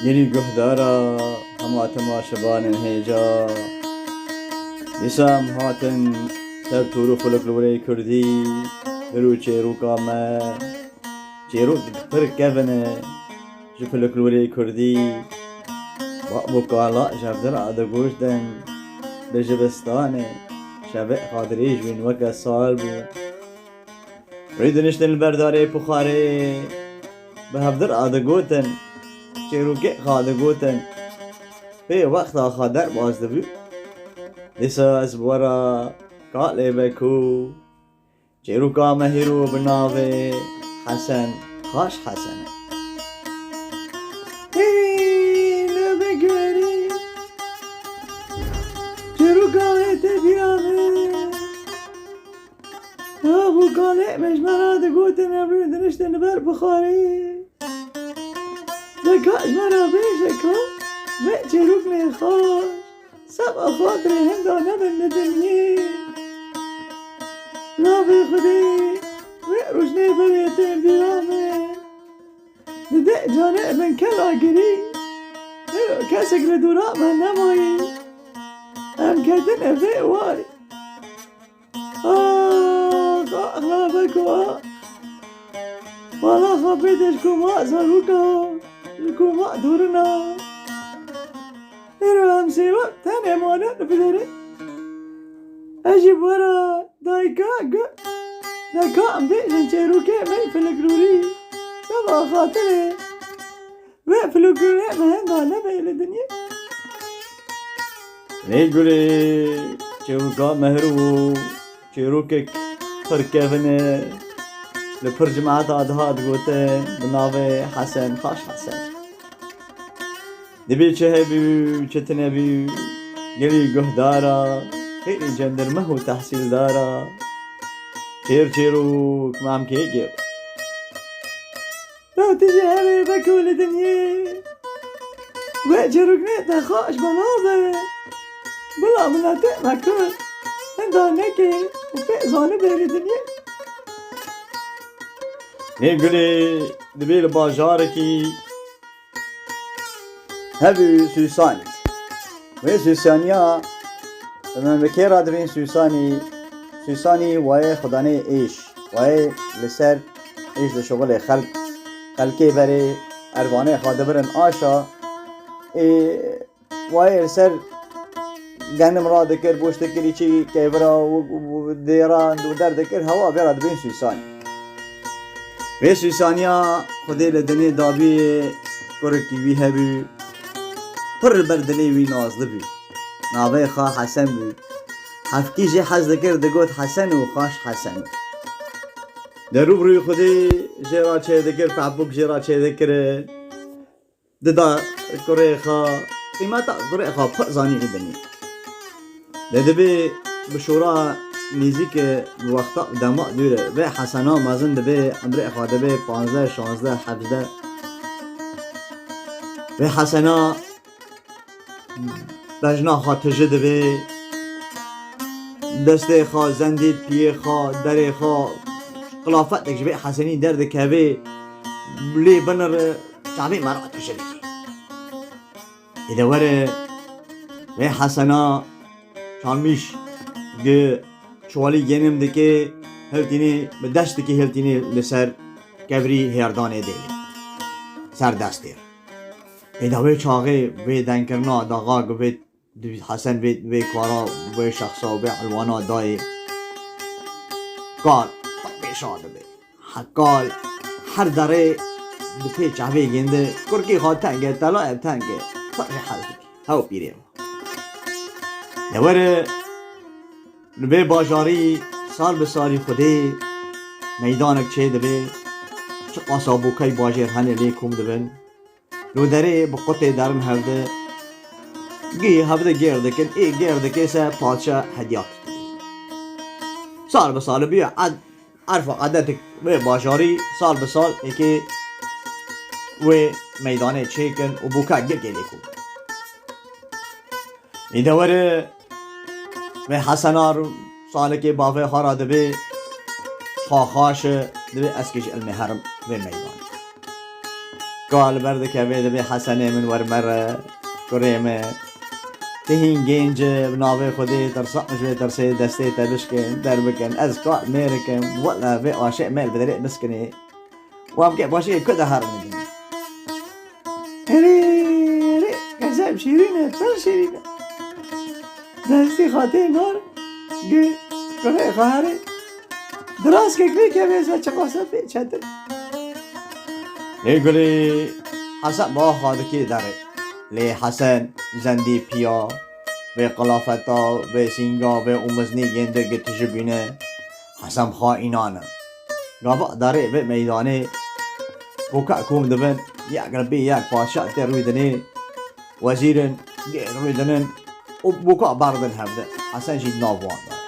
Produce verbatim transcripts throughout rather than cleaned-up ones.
Gelî guhdara hema temaşevanên hêja. Dîsa em hatin ser tûr û folklorê kurdî, hir û çêroka me. Çêrok pir kevin e ji folklorê kurdî. Bab û kala ji hevdira digotin, bi jivistanê şevê xwe dirêj bûn weke sal bû. Rê diniştin li ber darê pixarê, bi hevdir a digotin, çêrokê xwe digotin, pê wexta xwe derbas dibû. Dîsa ez bi we re kalê veku, çêroka me hîro bi navê Hesen, Xaş Hesen e. Hey, ne be guherî, çêroka wê tê bîra min. Ya bû kalê me ji me re digotin, em rê diniştin li ber bixarê. Deka ji me re bêje ka, me çêrok nêxaş, seba xatirê hinda nebin li dinyê. Navê Xwedê wê rojnê berê tên bîra me. Dide canê min kela girî, hero kesek li dora me nemayî. Em ketine vê warî. Ax, ax, ax, beko, ax. Bala xwe bêde ji koma zaroka, ji koma dorina. Hero em sêwek tenê mane li biderê. Ez jî bi we re dayika gu-, deka em bêjin çêrokê me yê folklorî. Seba xatirê. Wê folklorê me henda nebe li dinyê. Lê gulê çêroka mehir û çêrokek pir kevin e. Li pir cimata dihat gotin bi navê Hesen, Xaş Hesen. Dibê çi hebû, çi tune bû, gelî guhdara, xêrê cendirmeh û tehsîldara. Çêr çêrok mamkê gel. Ya tu jî herê veko li dinyê. We çêroknê te xaş belav e. Bila miletê me kir. Hinda neke û pê zanibê li dinyê. Lê gulê dibê li bajarekî hebû Sûsanî. Wê Sûsaniya, em bi kê re dibên Sûsanî? Sûsanî wayê xudanê êş. Wayê li ser êş dişuxulê xelk, xelkê berê ervanê xwe dibirin aşa. Ê, wayê li ser genim radikir, goşt dikir, îçî kevira û, û, û dêran û derdikir, hewa vê re dibên Sûsanî. Vê Sûsaniya Xwedê li dinê dabî kurekî wî hebû, pir li ber dilê wî nazli bû. Navê xwe Hesen bû. Hevkî jê hez dikir, digot Hesen û Xaş Hesen. Di rû bi rûyê Xwedê jê re çêdikir, pehbûk jê re çêdikirin. Dida kurê xwe, qîmeta kurê xwe pir zanî li dinê. Lê dibê bi şora nêzîk e, bi wexta dema dûr e. Vê Hesena mezin dibê, emrê xwe dibê panzdeh, şazdeh, hevdeh. Vê Hesena bejna xwe tije dibê, destê xwe, zendî, piyê xwe, derê xwe, qilafetek ji vê Hesenî derdikeve, lê binire, çavê me re tije dike. Êde were vê Hesena çalmîş gi çolî genim dike, hiltînê bi dest dike, hiltînê li ser kevirî hêrdanê dê. Ser destê. Êda wê çaxê vê dengkirina daxa ku vê Hesen vê, vê kara, vê şexsa, vê elwana dayê. Kar pêşa dibe. Hekal her derê di pê çavê gêndi. Kurkê xwe teng e, telayê teng e. Xwe jî hez dike. Hew pîrê xwe. De were li vê bajarî sal bi salî Xwedê meydanek çê dibe. Çiqasa bûkey bajêr hene lê kom dibin. Li derê bi qutê derin hevdi. Gî hevdi gêr dikin, ê gêr dike se padşa hediya dike. Sal bi sal bûye ed-, erf û edetek wê bajarî sal bi sal êkê wê meydanê çêkin û bûka gilkê lê kom. Ê de were vê Hesena salekê bavê xwe re dibê xwe xaş e, dibê ez kî ji ilmê herim vê meydanê. Ka li ber dikeve dibê Hesenê min wer mere, kurê min. Tu hîn gênc î, bi navê Xwedê tirsa min ji vê tirsê destê te bişkin, derbikin. Ez ka mêr ikim, wele vê aşê mêr bi derê biskinê. Wan ke başê ku de herin dibî. Herê, herê, kesem şîrîn e, pir şîrîn e. Destî xatê nar, gi, kurê xwe herê. Diraskek vê kevê se çiqas e pê çetin. Lê gulê Hesen bi axa dikê derê. Lê Hesen zendî piya, vê qilafeta, vê sînga, vê ûmiznî yên di gi tijî bîne. Hesen bi xwe înan e. Gava derê vê meydanê boka kom dibin, yek li bê yek padşah tê rûdinê, wezîr in, gêr rûdinin û boka berdin hevde. Hesen jî di nav wan de.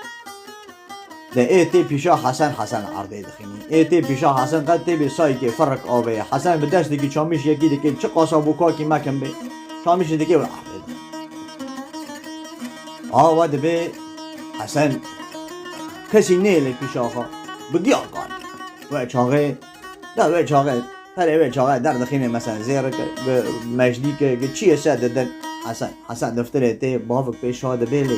De ê tê pîşa Hesen, Hesen erdê dixînî. Ê tê pîşa Hesen qet tê bê sayekê firik avê ye. Hesen bi destekî çamîş yekî dike, çiqasa bûkakî mekin bê. Çamîşê dike û erdê dixînî. Awa dibê Hesen kesî nêlê pîşa xwe. Bi giya qal. Wê çaxê, da wê çaxê, perê wê çaxê derdixînê mesela zêrike, gi mejdîke, gi çiyê se didin. Hesen, Hesen diftirê tê, bavik pê şa dibê lê.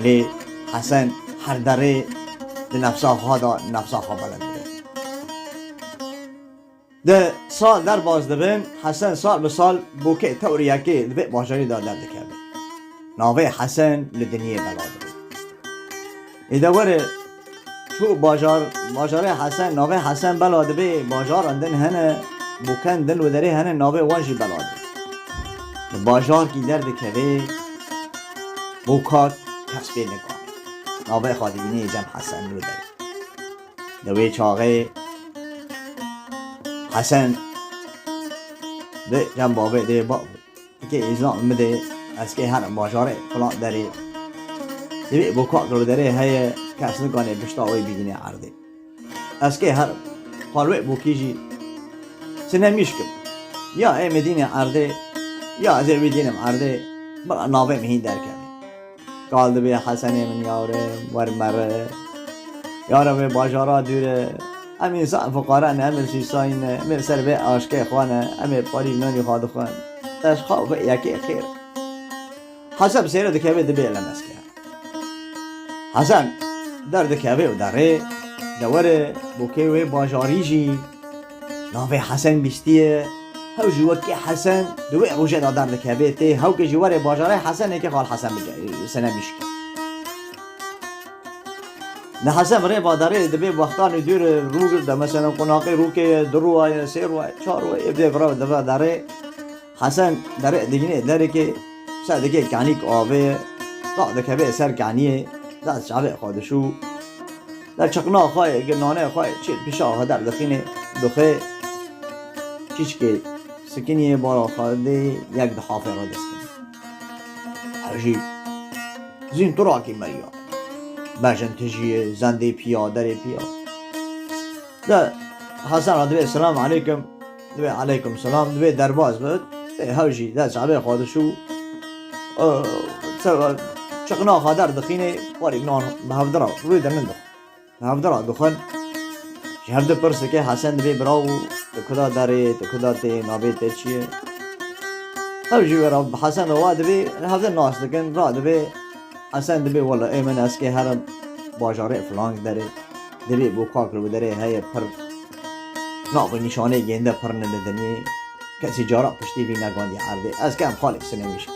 Lê Hesen her derê di nefsa xwe da, nefsa xwe belend dibê. Di sal derbas dibin, Hesen sal bi sal bûkê tewrî yekê di vê bajarî de derdikeve. Navê Hesen li dinyê bela dibe. Ê de were çû bajar, bajarê Hesen, navê Hesen bela dibê, bajaran din hene, bûken din û derê hene, navê wan jî bela dibe. Li bajarkî derdikeve, bûkak kes pê nikane. Navê xwe dibînê cem Hesen li derê. Di wê çaxê Hesen bi cem bavê dê, bavê, tikê îzan bidê, ez kê herim bajarê filan derê. Divê bûkak li derê heye, kes nikane pişta wê bigîne erdê. Ez kê herim, xal wê bûkî jî sinemîş kim. Ya ê min dîne erdê, ya ez ê wî dînim erdê, bila navê min hîn derkeve. Kal dibê Hesenê min yarim, wer mere. Yara vê bajara dûr e. Em însan fuqara ne, em ê sîsayî ne, em ê ser vê aşkê xwe ne, em ê parî nanî xwe dixwin. Te ji xwe vê yekê xêr. Hesen bi sêre dikeve dibê lemezke. Hesen derdikeve û derê, de were bûkê wê bajarî jî. Navê Hesen bîstiye, hew jî wekî Hesen di wê rojê de derdikeve tê, hew ke jî were bajarê Hesenê ke xal Hesen bike, sinemîş ke. Di Hesen rê badarê dibê wextanê dûr rû girde, mesela qunaqê rûkê ye, du rû ye, sê rû ye, çar rû ye, ê bidê vira dibe derê. Hesen derê digînê derê ke se dike kanîk avê ye, da dikeve ser kaniyê, da çavê xwe dişû. Der çiqna xwe yê, gi nanê xwe yê, çê pişa xwe derdixînê, dixê çîçkê sikiniyê bala xwe dê yek di hafê re diskin. Ew jî zîn turakî meriya. Bejin tijiyê, zendê piya, derê piya. De Hesen re divê selam aleykum. Divê aleykum selam, divê derbas bit. Ê hew jî dest çavê xwe dişû. Ê, se-, çiqna xwe derdixînê, warî nan bi hevdira rûdinin dixwe. Bi hevdira dixwin. Ji hevdi pirsike Hesen divê bira û tu kuda derê, tu kuda tê, navê te çi ye? Hew jî wê re bi Hesen re wa divê, hevdi nas dikin, ra divê. Hesen dibê wele ê min ez kê herim bajarê filan derê. Dibê bûkak li derê heye pir. Nav û nîşanê gênde pir ne li dinyê. Kesî cara piştî vî negandî erdê. Ez kem xalê sinemîş.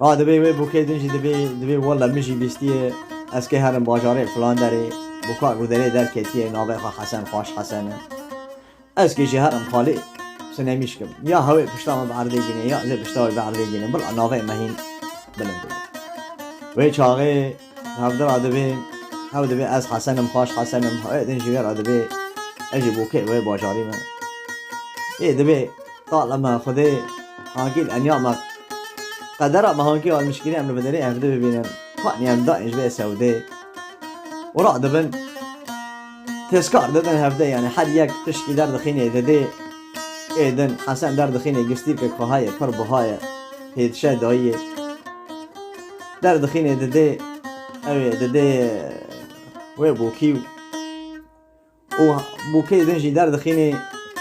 Ra dibê wê bûkê din jî dibê, dibê wele min jî bîstiye. Ez kê herim bajarê filan derê. Bûkak li derê derketiye, navê xwe Hesen, xweş Hesen e. Ez kê jî herim xalê sinemîş kim. Ya hewê pişta me bi erdê gîne, ya ez ê pişta wê bi erdê gîne. Bila navê me hîn bilind bibe. Wê çaxê hevdira dibê, hew dibê ez Hesen im, xweş Hesen im, hewê din jî wê re dibê, ez jî bûkê wê bajarî me. Ê dibê, talime Xwedê, hankî li enya me, qedera me hankî almişkirî em li biderê hevdi bibînin. Xanî em dayên ji vê sewdê. Û radibin, tezkar didin hevde, yani her yek tişkî derdixînê didê. Ê din Hesen derdixînê gistîrkek xwe heye, pir buha ye, pêdişe dayiyê. Derdixînê didê, ew ê didê wê bûkî û, û bûkê din jî derdixînê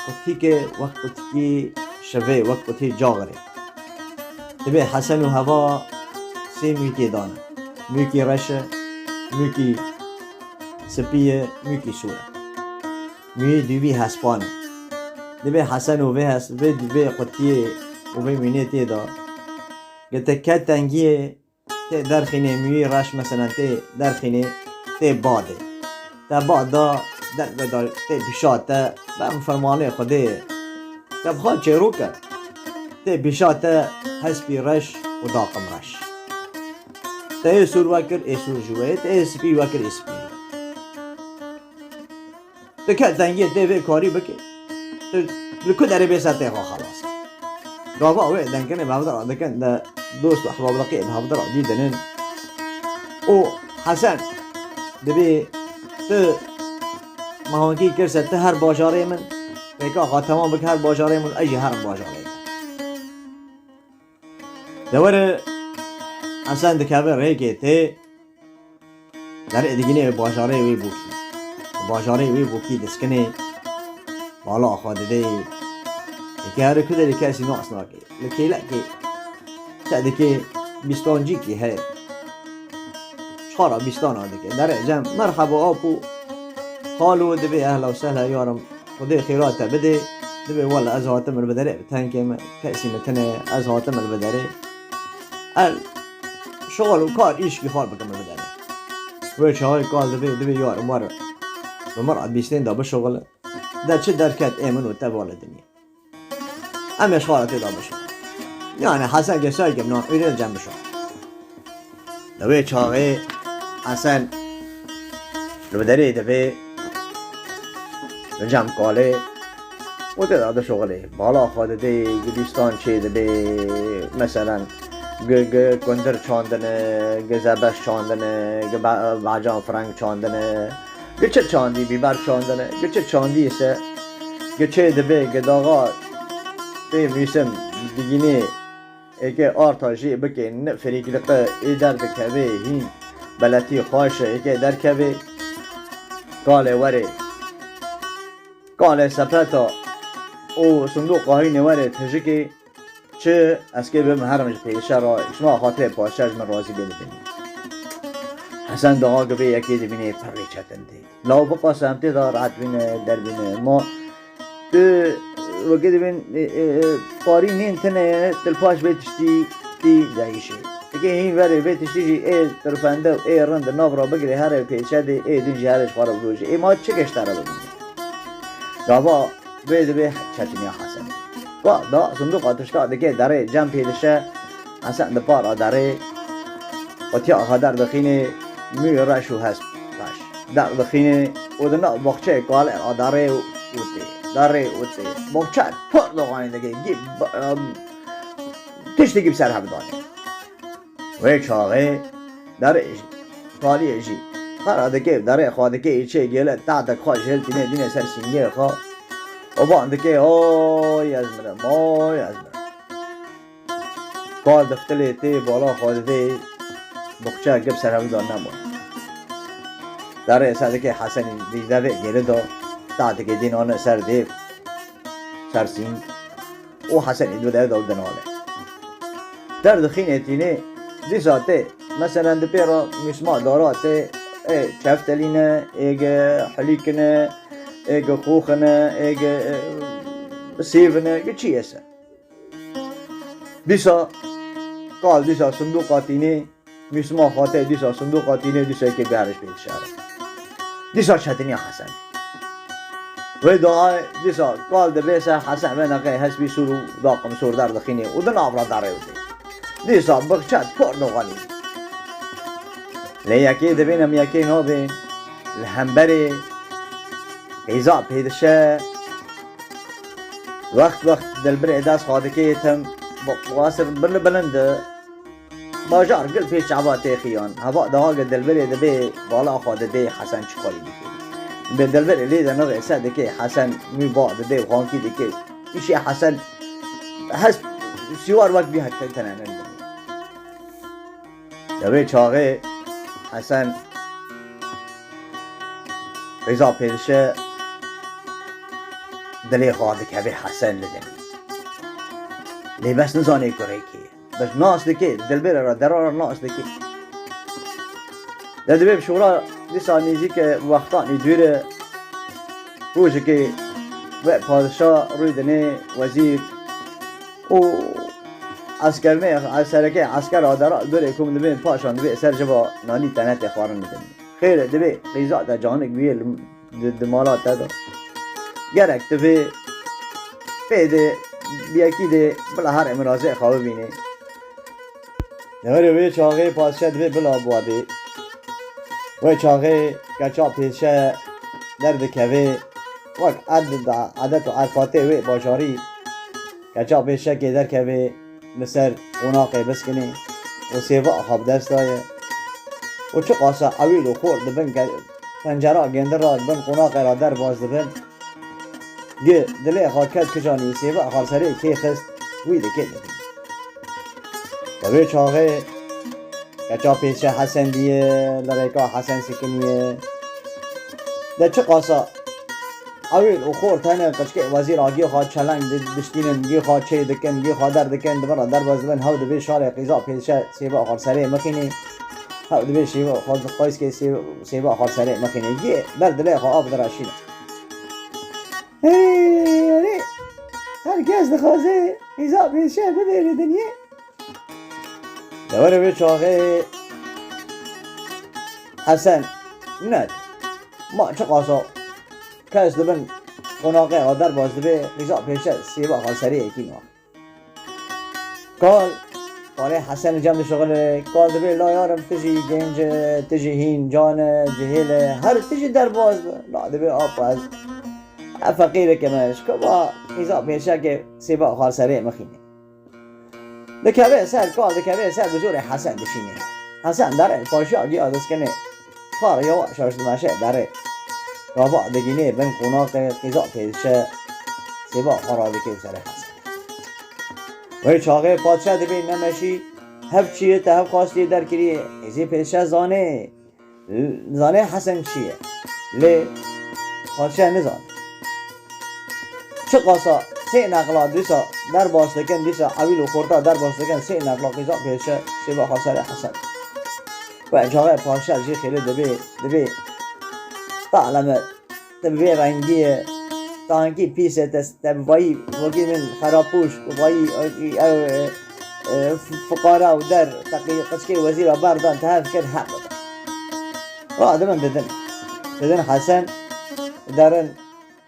qutikê wek qutikî şevê, wek qutî caxirê. Dibê Hesen û Heva sê mûyî tê dane. Mûyîkî reş e, mûyîkî spî ye, mûyîkî sor e. Mûyî dûvî hespan e. Dibê Hesen û vê hes-, vê, vê qutiyê û vê mînê tê de. Ge te ke tengiyê tê derxînê mûyî reş, meselen tê derxînê, tê badê. Te bad da, derve da, tê bişa te, be fermanê Xwedê ye. Te bi xwe çêrok e. Tê bişa te hespî reş û daqim reş. Te yê sor wekir, ê sor jî wê, te yê spî wekir, ê spî. Tu ke tengiyê tê vê karî bike. Tu li ku derê bê ser tê xwe xelas. Gava wê dengkinê bi hevdira dikin de dost û ehbab liqiyê bi hevdira dîtinin. Û Hesen dibê tu mehankî kirse tu her bajarê min, rêka xwe temam bike her bajarê min, ez jî herim bajarê te. Dewere Hesen dikeve rêkê tê, derê digînê bajarê wê bûkî. Bajarê wê bûkî diskinê, bala xwe didê. Yekê herê ku derê kesî nas nake. Li kêlekê se dikê bîstancîkî heye. Çara bîstana dike. Derê cem, merheba apo. Xalo, dibê ehla û sehla yarim. Xwedê xêra te bidê. Dibê wele ez hatim li bi derê, bi tenkê me, kesî min tine ye, ez hatim li bi derê. Ez şixul û kar, îşkî xwe bikim li bi derê. Wê çaxê kal dibê, dibê yarim were bi min re bîstên de bişixule. De çi derket ê min û te va li dinyê. Em ê ji xwe re tê de bişin. Yani Hesen ke say ke minan ûrê cem bişo. Di wê çaxê Hesen li bi derê dibê, li cem kalê û tê de dişuxilê. Bala xwe didê, gi bîstan çê dibê, meselen, gi, gi kundir çandine, gi zebeş çandine, gi be-, becan fireng çandine. Gi çi çandî bîber çandine, gi çi çandî ise, gi çê dibê, gi daxa tê mîsim digînê, êkê arta jê bikê, ne firîkliqe ê derdikevê, hîn beletî xweş e, êkê derkevê, kalê werê, kalê sepeta û sindoqa hînê werê tijikê, Çi, ez kê bim herim ji pêşe re, şima xatirê parçe ji min razî bê dibînin. Hesen daxa gi vê yekê dibînê pirrê çetin tê. Law biqase em tê de rehet bîne, derbîne. Ma tu wekê dibîn, e, e, e, parî nîn tine, tu li paş vê tiştî tî deyişê. Eke hîn verê vê tiştî jî ê tirfende û ê rind di nav re bigirê, herê pêşe dê, ê din jî herê ji xwe re birojê. Ê ma çi geşte re bibîne? Gava Vê dibê çetiniya Hesenê. Ka da sindoqa tişta dike derê cem pê dişe, Hesen di para derê, qutiya xwe derdixînê, mûyê reş û hesp reş derdixînê û di nav boxçeyê kalê a derê û tê, derê û tê. Boxçe pir doxanî dike, gî, em, tiştekî bi ser hev danê. Wê çaxê derê jî, kaliyê jî, qera dike, derê xwe dike, îçê gêle, tatek xwe ji hêl tîne dîne ser sîngê xwe. Oban dike, oy ez mirim, oy ez mirim. Kal diftilê tê, bala xwe didê, boxçe gip ser hev de nemo. Derê ser dike Hesenî dî devê gêli de, tatekê dîn ane ser dê, ser sîng. û Hesenî di derde û dinale. Derdixînê tînê, dîsa tê, meselen di pê re mûsma dara tê, ê çeftelî ne, ê ge hilîk ne, ê ge xûx ne, ê ge, e, sêv ne, ge çi yese. Dîsa kal, dîsa sindoqa tînê, Mîsma xwe tê dîsa sindoqa tînê, dîsa yekê beriş pê dişare. Dîsa çetiniya Hesen. Wê daxê dîsa kal dibê ser Hesen, vê neqê hespî sor û daqim sor derdixînê û di nav re derê û tê. Dîsa bixçe tor doxanî. Lê yekê dibên em yekê nabên. Li hemberê qîza pê dişe. Wext wext dilbirê dest xwe dikê tim, bo-, wasir bilind bilind e. Bajar gil pê çava tê xiyan. Heva daha ge dilbirê dibê bala xwe didê Hesen çi karî dikê. Bi dilbirê lê de nirê se dikê Hesen mî ba didê xankî dikê. Îşê Hesen hes sîwar wek bî heke tenene. Di wê çaxê Hesen qîza pê dişe, dilê xwe dikeve Hesen li dinê. Lê bes nizanê kurê kê ye. Bes nas dike, dilbêre re, dera re nas dike. De dibê bi şola dîsa nêzîke wextanî dûr e. Rojekê we padşa rûy dinê wezîr û eskermê, sereke eskera dera li dorê kom dibê paşan dibê ser civa nanî tenetê xwarin bidin. Xêr e, dibê qîza te canik bûye li, di, di mala te de. Gerek tu vê pê de, bi yekî de bila herê min razê xwe bibînê. Deverê wê çaxê padşe dibê bila biwa bê. Wê çaxê keça pêşe derdikevê, wek ed-, edet û erfatê wê bajarî keça pêşekê derkevê, li ser qonaqê biskinê û sêva xwe bi dest daye û çiqasa ewîl û xort di bin ke-, pencera gêndir re di bin qonaqê re derbas dibin. Gi dilê xwe ket kijanî sêva xwe serê kê xist, wî dikê dibî. Di vê çaxê keça pêşe Hesen diye, li rêka Hesen sikiniye. De çiqasa ewêl û xort hene, qirçikê wezîr a gî xwe çeleng di-, diştînin, gî xwe çê dikin, gî xwe der dikin, di bin re derbas dibin, hew dibê şalê qîza pêşe sêva xwe serê mixînê, hew dibê şêva xwe qayskê sê-, sêva xwe serê mixînê. Gê ber dilê xwe av direşîne. Erê, erê, her kes dixwaze qîza pêşe bibêre dinyê. Deverê wê çaxê Hesen net. Ma çiqasa kes di bin qonaqê xwe derbas dibe, qîza pêşe sêva xwe serê yekî nake. Kal, kalê Hesen li cem dişixile, kal dibê la yarim tu jî genc e, tu jî hîn can e, cihêl e, her tu jî derbas be. La dibê apa ez, ez feqîreke me, ji ku va qîza pêşekê sêva xwe serê mixîne. Dikeve ser kal, dikeve ser bi zorê Hesen dişîne. Hesen derê paşiya giya diskinê. Kar yawaş yawaş dimeşe derê. Gava digînê bin qonaqê qîza pêşe sêva xwe radike û serê Hesen. Wê çaxê padşe dibê nemeşî hev çi ye te hev xwastiyê derkirî, qîzê pêşe zanê. Zanê Hesen çi ye? Lê padşe nizan. Çiqasa sê neqla dîsa derbas dikin, dîsa ewîl û xorta derbas dikin, sê neqla qîza pêşe sêva xwe serê Hesen. Wê çaxê padşe jî xêlê dibê, dibê, ta leme, te bi vê rengî ye, tankî pîs e, te, te bi vayî wekî min xerapûş, bi vayî, ew, e, e, f-, fiqara û der, teqî qirçikê wezîra berdan, te hev kir heq bide. Radibin didin. Didin Hesen, derin,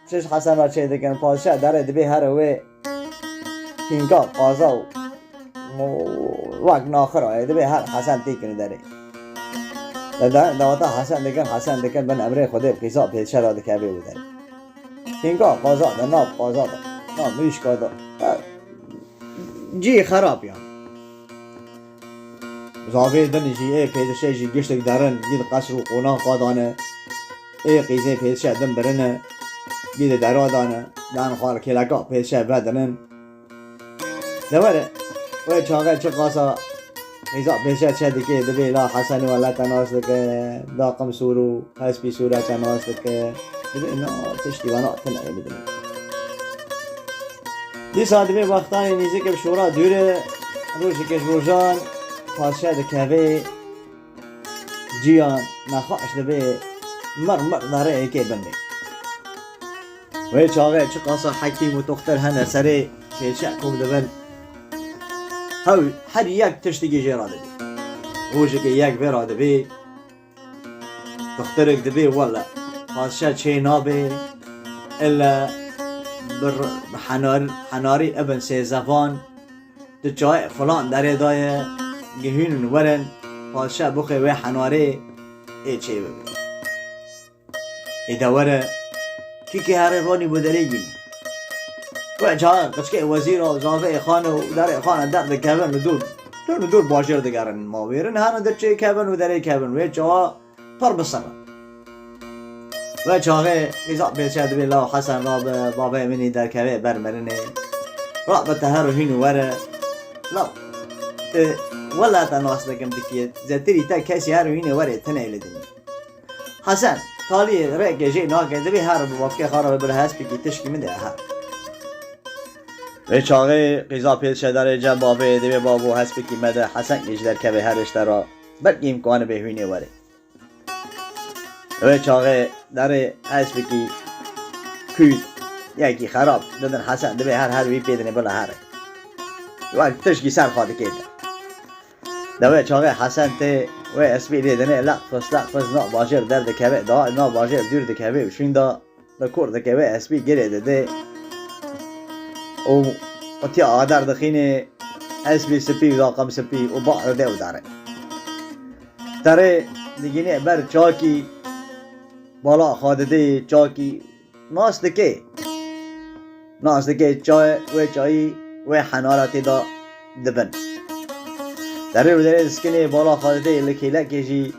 çi ji Hesen re çê dikin, padşe derê dibê here wê pînka qaza û wek naxir aye, dibê her Hesen têkin û derê. Li de-, dewata Hesen dikin, Hesen dikin, bin emrê Xwedê qîza pêşe re dikevê û derê. Pînka qaza de, nav qaza de, nav mirîşka de. E, cî xerab yan. Zavê din jî, ê pêdişê jî giştik derin, gî di qesr û qonan xwe dane. Ê qîzê pêdişe din birine, gî di dera dane, dan xwe li kêleka pêdişe vedinin. De were, wê çaxê çiqasa qîza pêşe çe dike, dibê la Hesenî wele te nas dike, da qim sor û hespî sor e te nas dike. Dibê na tiştî wena tune ye bidin. Dîsa dibê wextanê nêzîk bi şora dûr e, rojekê ji rojan padşe dikeve, ciyan nexweş dibê, mir mir derê êkê bin bê. Wê çaxê çiqasa hekîm û doxtir hene serê pêşe kom dibin. Hew her yek tiştekî jê re dibê. Rojekê yek vê re dibê, doxtirek dibê wele padşe çê nabe, ille bi r-, bi henar-, henarî ibin sêzevan, di çayê filan derê daye, gihînin werin, padşe bixê wê henarê ê çê bibe. Ê de were, kîkê herê ronî bo derê gînî. Wê çaxê qirçikê wezîra û zavê xane û derê xane derdikevin li dûr. Dûr li dûr bajêr digerin. Ma wêrin hene di çê kevin û derê kevin. Wê çawa pir bi ser e. Wê çaxê qîza pêşe dibê law Hesen rabe, babê min î derkeve ber mirinê. Rabe te her hîn û were. Law, e, wela te nas dikim dikî. Zetirî te kesî her hînê were tune li dinyê. Hesen, taliyê rêkê jê nake, dibê her bi bavkê xwe re bibire hespîkî tişkî min de her. Wê çaxê qîza pêşedarê cem bavê divê bavo hespikî me de Hesen kê ji derkevê herişte ra. Belkî îmkanê bê hûnê were. Wê çaxê derê hespikî kût yekî xerab didin Hesen dibê her her wî pê dinê bila here. Wek tişkî ser xwe dikê de. Dewê çaxê Hesen tê wê espî lê dinê leq fis leq fis nav bajêr derdikeve, da nav bajêr dûr dikeve û şûnda li kor dikeve, espî girê dide û qutiya ader dixînê, espî spî û daqim spî û ba dide û dere. Terê digînê ber çakî, bala xwe didê çakî nas dike. Nas dike çay wê çayî wê henara tê da dibin. Derê û derê diskinê bala xwe didê li kêlekê jî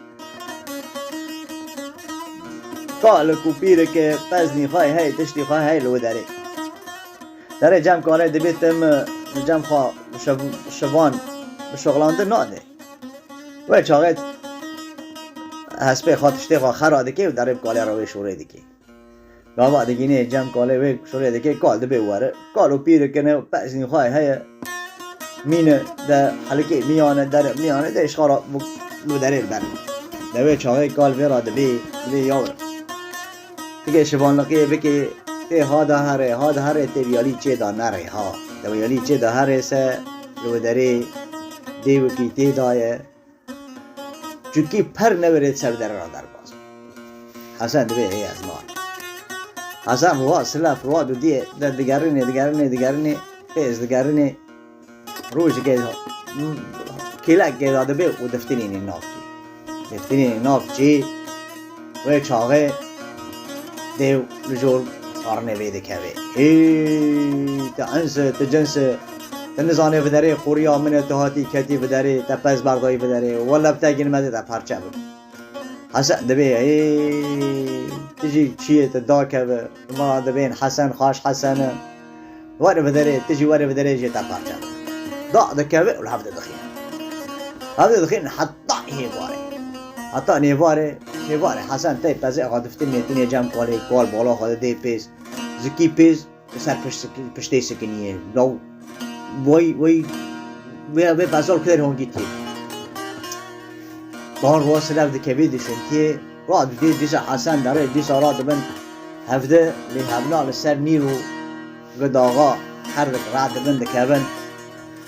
ka li ku pîrike peznî xwe hey tiştî xwe hey li wê derê. Derê cem kalê dibê tim li cem xwe şev-, şevan bişoxlandin nade. Wê çaxê hespê xwe tiştê xwe xera dike û derê bi kalê re wê şorê dike. Gava digînê cem kalê wê şorê dike, kal dibê were. Kal û pîrikine, peznî xwe heye. Mîne de helikê miyane, dere miyane de ji xwe ra bi derê ber. Dewê çaxê kal vê ra dibê, dibê yawe. Tikê şivanliqiyê bikê, tê ha de here, ha de here tê viyalî çê da nerê ha. De viyalî çê da herê se, li wê derê dê wekî tê daye. Çunkî per newêrê ser dere ra derbas. Hesen dibê hê ez ma. Hesen ruha silef ruha dudiyê de digerinê, digerinê, digerinê, pêz digerinê. Rojikê kêlekê da dibê û diftinînê nav çî. Diftinînê nav çî. Wê çaxê dêw li jor xwarinê vê dikeve. Hê, tu ins î, tu cins î, tu nizanê viderê xoriya min e, tu hatî ketî viderê, te pez berdayî viderê, wele bi te gin me dê te parçe bim. Hesen dibê, hê, tu jî çiyê tu dakeve, tu ma dibên Hesen xaş Hesen e. Were viderê, tu jî were viderê jê te parçe bim. Da dikeve û li hev de dixîne. Hev de dixîne heta hêvarê. Heta nêvarê, nêvarê Hesen tey pezê xwe diftinê, tinê cem kalê, kal bala xwe didê pêz. Zikî pêz li ser pişt-, piştê sikiniye. Law wey, wey, wê, wê bezal kider hongî tê. Ban ruha silev dikevê dişintiyê. Ra didê dîsa Hesen derê dîsa ra dibin hevde lê hevna li ser nîr û gidaxa her dik ra dibin dikevin.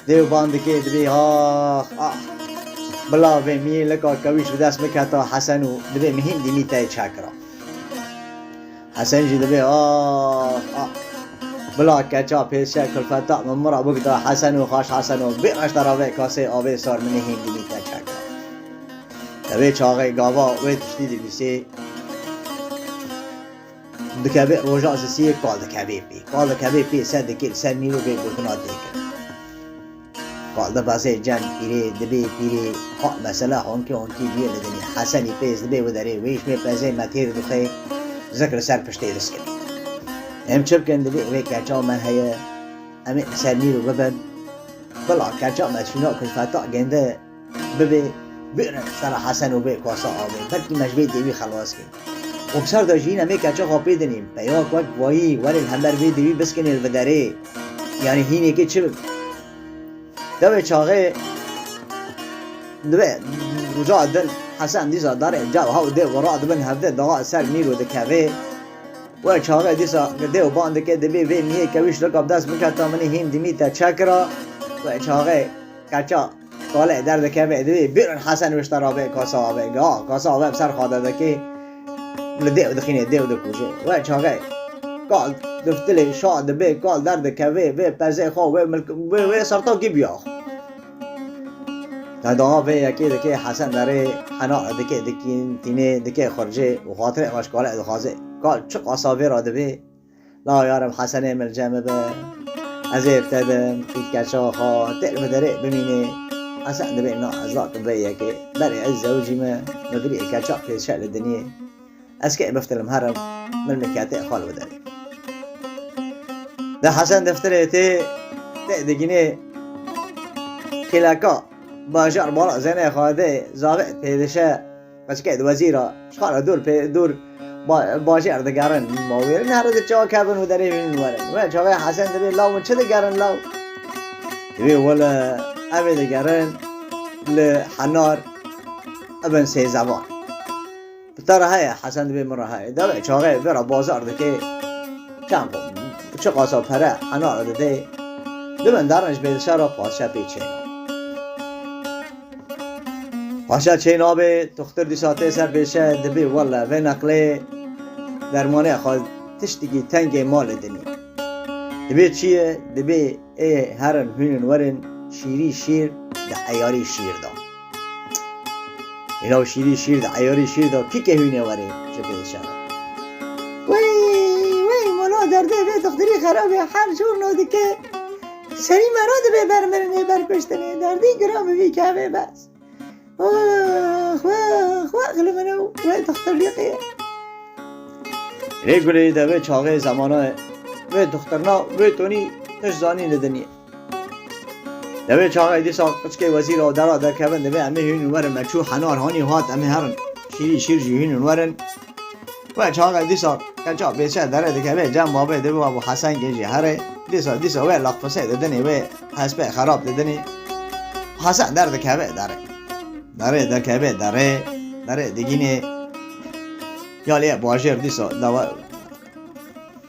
Dêw ban dikê dibê ax, ax. Bila vê miyê lika kewîş bi dest biketa Hesen û dibê mihîm dîmî tey çekira. Hesen jî dibê ax, ax. Bila keça pêşe kulfeta min min ra bigda Hesen û xaş Hesen û bê reşta ra vê kasê avê sar min hîm dîmî te çekira. Te vê çaxê gava wê tiştî dibîsê. Dikeve roja sisiyê kal dikeve pê. Kal dikeve pê ser dikê li ser nîro vê gotina tê kir. Kal dibeze cem pîrê, dibê pîrê, ha, mesele honkê honkî bûye li dinê. Hesenî pêz dibê wê derê, wê ji wê pezê me têr dixe, zik li ser piştê diskirê. Em çi bikin, dibê wê keça me heye, em ê li ser nîro bibin. Bila keça me şûna kulfeta gende, bibê, bêrin sera Hesen û bê kasa avê. Belkî me ji vê dêwî xelas kê. Û bi ser de jî hîn em ê keça xwe pê dinîn. Peya ku wek vayî werê li hember vê dêwî biskinê li viderê. Yanî hînekê çi bib? Dewê çaxê dibe roja din Hesen dîsa darê cav haw dê û radibin hevde dawa ser nîro dikevê. Wê çaxê dîsa dê û ban dike dibê vê miyê kewîş lika bi dest biketa min hîn dîmî te çekira. Wê çaxê keça Kalê derdikeve, dibê bêrin Hesen wişta ra bê kasa avê. Ga, kasa avê bi ser xwe de dikê. Li dêw dixînê, dêw dikuje. Wê çaxê kal diftilê şa dibê, kal derdikeve, vê pezê xwe, wê milk, wê, wê sertakî biya xwe. Te daha vê yekê dikê Hesen derê hena dikê dikîn, tînê dikê xurcê û xatirê xwe ji kalê dixwaze. Kal çi kasa vê ra dibê. La yarim Hesenê min li cem bibe. Ez ê bi te bim, qît keça xwe, têr bi derê bimînê. Hesen dibê na ez nakim vê yekê. Berê ez zewicî me, min birî keça pêşe li dinê. Ez kê biftilim herim, min min ketê xwe li derê. De Hesen defterê tê, tê digînê kêleka. Bajar bala zenê xwe de zave pêdişe, qeçikê di wezîra, ji xwe re dûr pê, dûr ba-, bajêr digerin mawêrin, here diçe kevin û derê hûn werin. We çaxê Hesen dibê law, çi digerin law? Dibê wele, ev ê digerin li Henar, ibin sêzevan. Bi te re heye, Hesen dibê min re heye. Dawê çaxê vê re bazar dike, çend qo-, çi qasa pere Henar dide, dibin derin ji pêdişe re, padşe pê çê. Paşa çê nabê, doxtir dîsa tê ser pêşe, dibê wele vê neqlê dermanê xwe tiştekî tengê ma li dinê. Dibê çi ye? Dibê ê herin hûnin werin şîrî şîr di eyarî şîr da. Îlaw şîrî şîr di eyarî şîr da, kîkê hûnê werê ji pêşe. Wey, wey, mala derdê vê doxtirî xerabê her jor no dike. Serî me re dibê ber mirinê, ber kuştinê. Derdî giran bi vî kevê bes. Wax, wax, wax li min û wê dixtirlîqê. Lê gulê de vê çaxê zemana wê dixtirna wê tonî tişt zanî li dinyê. De vê çaxê dîsa qiçkê wezîr û dera derkevin, dibê em ê hûn werin, me çû Henar hanî hat, em ê herin. Şîrî şîr jî hûn werin. Wê çaxê dîsa keça pêşe derê dikeve, cem babê dibê wa bû Hesen gê jî here. Dîsa, dîsa wê laqfisê didinê, wê hespê xerab didinê. Hesen derdikeve derê. Derê derkeve derê, derê digînê. Ya lê bajêr dîsa dawa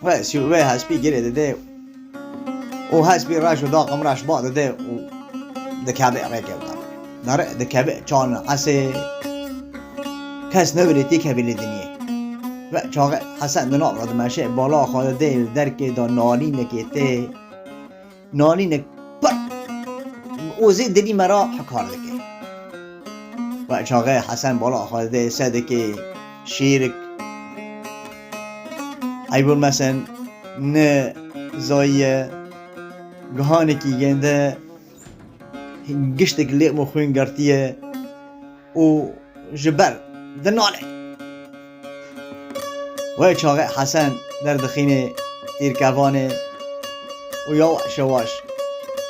wê sî-, wê hespî girê dide. Û hespî reş û daqim reş ba dide û dikeve rêkê da. Nare dikeve çan esê. Kes nebirê tê kevê li dinyê. Ve çaxê Hesen di nav re dimeşe, bala xwe dide li derkê da nalînekê tê. Nalînek pir ozê dilî me re hikar dike. Ve çaxê Hesen bala xwe dide sedikê şîrik. Eyb olmasın, ne zayiye, gihanekî yende giştek lê û xwîn girtiye û ji ber dinale. Wê çaxê Hesen derdixînê tîrkevanê û yawaş yawaş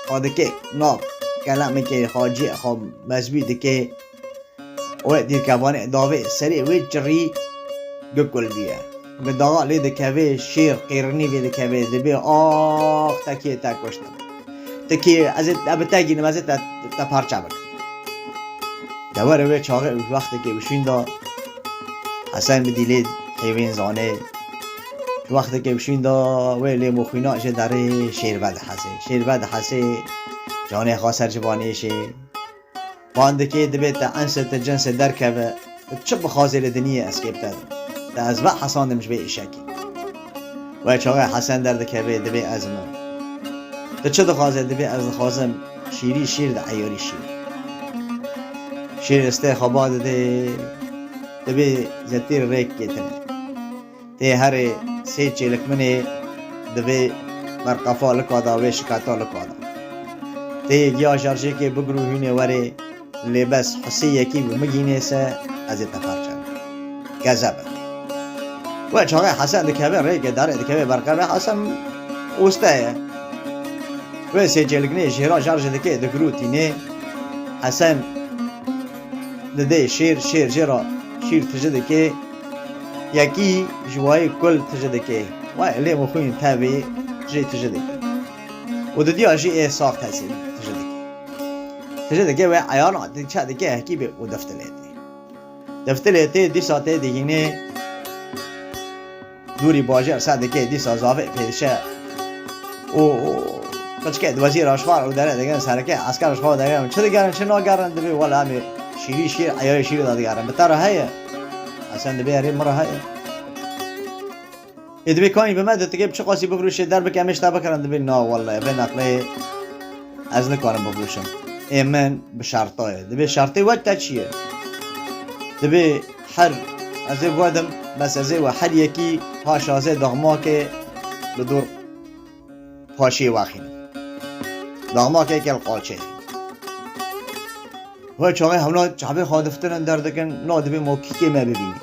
xwe dike nav kelemekê xwe cihê xwe mezbî dike. Wê tîrkevanê davê serê wê çirî gikul bûye. Bi dawa lê dikeve, şêr qêrinî vê dikeve, dibê, ax, te kê te kuştim. Te kê, ez ê, ez bi te gînim, ez ê te, te parça bikim. De were wê çaxê û wextekê bişûn da, Hesen bi dîlê hêvên zanê. Wextekê bişûn da, wê lê moxwîna ji derê şêr vedihesê. Şêr vedihesê, canê xwe ser civanê şê. Bandikê dibê te ense te cinse derkeve, tu çi bixwazê li diniyê ez kê bite dim. Te ez ve hesandim ji vê îşekî. Wê çaxê Hesen derdikeve, dibê ez min. Tu çi dixwazê? Dibê ez dixwazim şîrî şîr di eyarî şîr. Şîr istê xwe ba didê, dibê zetîr rêk kê tine. Tê herê sê çêlikminê divê berqefa lika da wê şikata lika da. Tê yek ya jarjêkê bigir û hûnê werê, lê bes hisê yekî bi min gînê se, ez ê te parçe bikim. Geze be. Wê çaxê Hesen dikeve rêkê, darê dikeve berqevê, Hesen oste ye. Wê sê çêliknê jêra jarjê dike, digir û tînê. Hesen didê şêr, şêr jê re şîr tije dike. Yekî ji wayê kul tije dike. Wayê lê mixwîn tevê jê tije dike. Û didiya jî ê sax tesê tije dike. Tije dike wê eyana diçe dike hekî bê û deftilê tê. Deftilê tê dîsa tê digînê. Dûrî bajêr se dike, dîsa zavê pêdişe û, û qiçkê di wezîr aşvar û dere digerin sereke, esker ji xwe digerin, çi digerin, çi nagerin, dibê wele em ê şîrî şîr, eyarê şîrê de digerin. Bi te re heye? Hesen dibê erê min re heye. Ê dibê kanî bi me de, tu kê bi çi qasî bifirûşê, derbike em ê ji te bikirin, dibê na wele, vê neqlê ez nikarim bifirûşim. Ê min bi şerta ye. Dibê şertê wek te çi ye? Dibê her, ez ê vedim, bes ez ê we her yekî paşa ez ê daxmakê li dor paşê wexînim. Daxmakeke li qalçê. Wê çaxê hewna çavê xwe diftirin derdikin, na dibê ma kîkê me bibînî.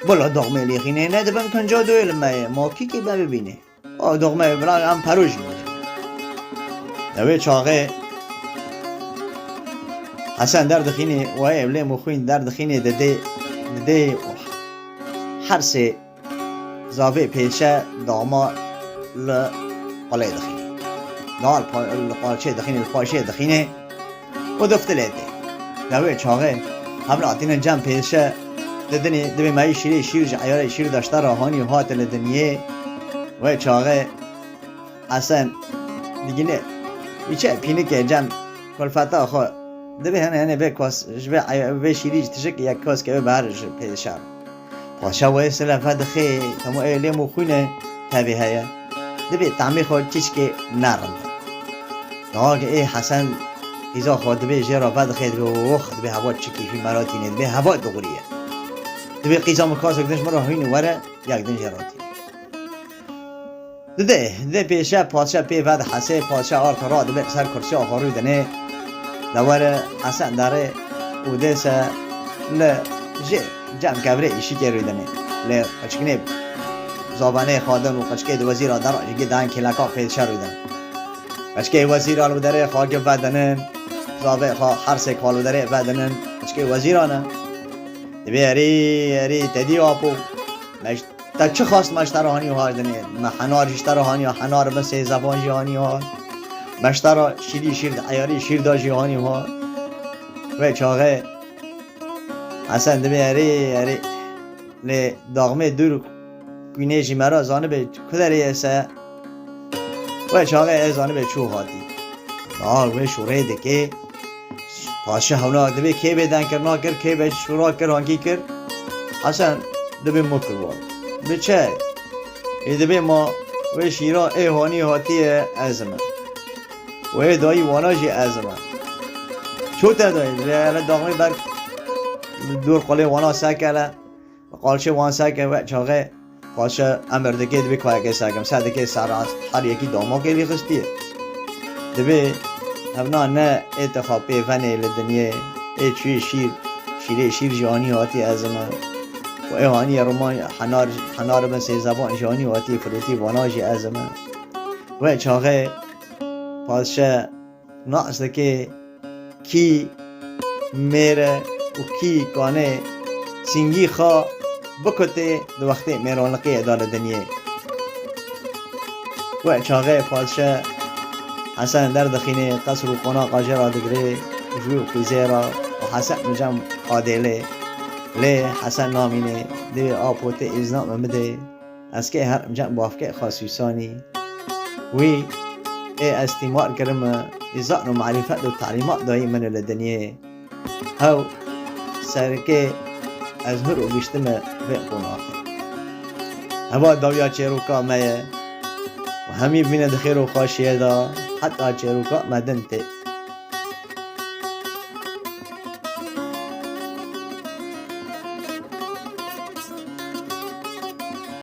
Bila daxmê lêxînê ne dibin kinca doyê li me ye, ma kîkê me bibînî. A doxmeyê bila em pero jî bûne. Di wê çaxê Hesen derdixînê û ev lê mixwîn derdixînê didê, didê û Her sê zavê pêşe dama li qolê dixînê. Da li pa-, li qalçê dixînê, li paşê dixînê û diftilê tê. Di wê çaxê hevla tînin cem pêşe didinê, dibê me yî şîrê şîr ji eyarê şîr de ji te re hanî hate li dinyê. Wê çaxê Hesen digîne, wî çi pînikê cem kulfeta xwe dibê hene hene vê kas, ji vê ey-, vê şîrî ji tişik yek kas keve ber ji pêşe. Paşa wê sile vedixê, hemû ê lêm û xwîne tevî heye. Dibê tamê xwe çiçkê nerind. Daha ki ê Hesen qîza xwe dibê jê re vedixê, dibê ox, dibê heva çi kîfî meratîne, dibê heva dixuriye. Dibê qîza min kasek din ji min re hîn were, yek din jê re tîne. Didê, dê pêşe padşe pê vedihesê, padşe arta ra dibê ser kursiya xwe rûdinê. De were Hesen derê û dê se li jê cem kevirê îşîkê rûdinê. Lê qiçkinê zabenê xwe din û qiçkê di wezîra dera ji gidan kêleka pêşe rûdin. Qiçkê wezîra li derê xwe gi vedinin, zavê xwe hersê xwe li derê vedinin, qiçkê wezîra ne. Dibê erî, erî, te dî apo. Me ji Te çi xwest me ji te re hanî hardinê? Me henar jî ji te re haniya, henar bin sê zeban jî hanî har. Me ji te re şîrî şîr di eyarî şîr da jî hanî har. Wê çaxê Hesen dibê erê, erê. Lê daxmê dûr kûnê jî me re zanibê ku derê ye se. Wê çaxê ez zanibê çû hatî. Niha wê şûrê dikê. Paşa hewna dibê kê bê denkirina kir, kê bê şûra kir, hangî kir. Hesen dibê mû kir wan. Bi çi? Ê dibê ma wê şîra ê hanî hatiye ez im. Wê dayî wana jî ez im. Ço te dayî? Dibê hele daxmê ber dûr qolê wana sekele. Li qalçê wan seke we çaxê paşe emir dike dibê kayekê sekim. Se dike ser her yekî damakê vî xistiye. Dibê hevna ne ê te xwe pê venê li dinyê, ê çûyê şîr, şîrê şîr jî anî hatî ez im. Û ê hanî ye roman henar, henar bin sê zeban jî anî hatî firotî vana jî ez im. We çaxê paşe nas dike kî mêr e û kî kane sîngî xwe bikutê di wextê mêranliqiyê de li dinyê. We çaxê padşe Hesen derdixînê, qesr û qonaxa jê re digirê, ji wî û qîzê re û Hesen li cem xwe dêlê. Lê Hesen namînê, dibê apo tê îzna min bidê. Ez kê her cem bavkê xwe Sûsanî. Wî ê ez tîmar kirime, îzan û marîfet û talîmat dayî min li dinyê. Hew serkê ez hur û giştime vê qonaxê. Heva dawiya çêroka me ye û hemî bîne di xêr û xweşiyê de heta çêroka me din tê.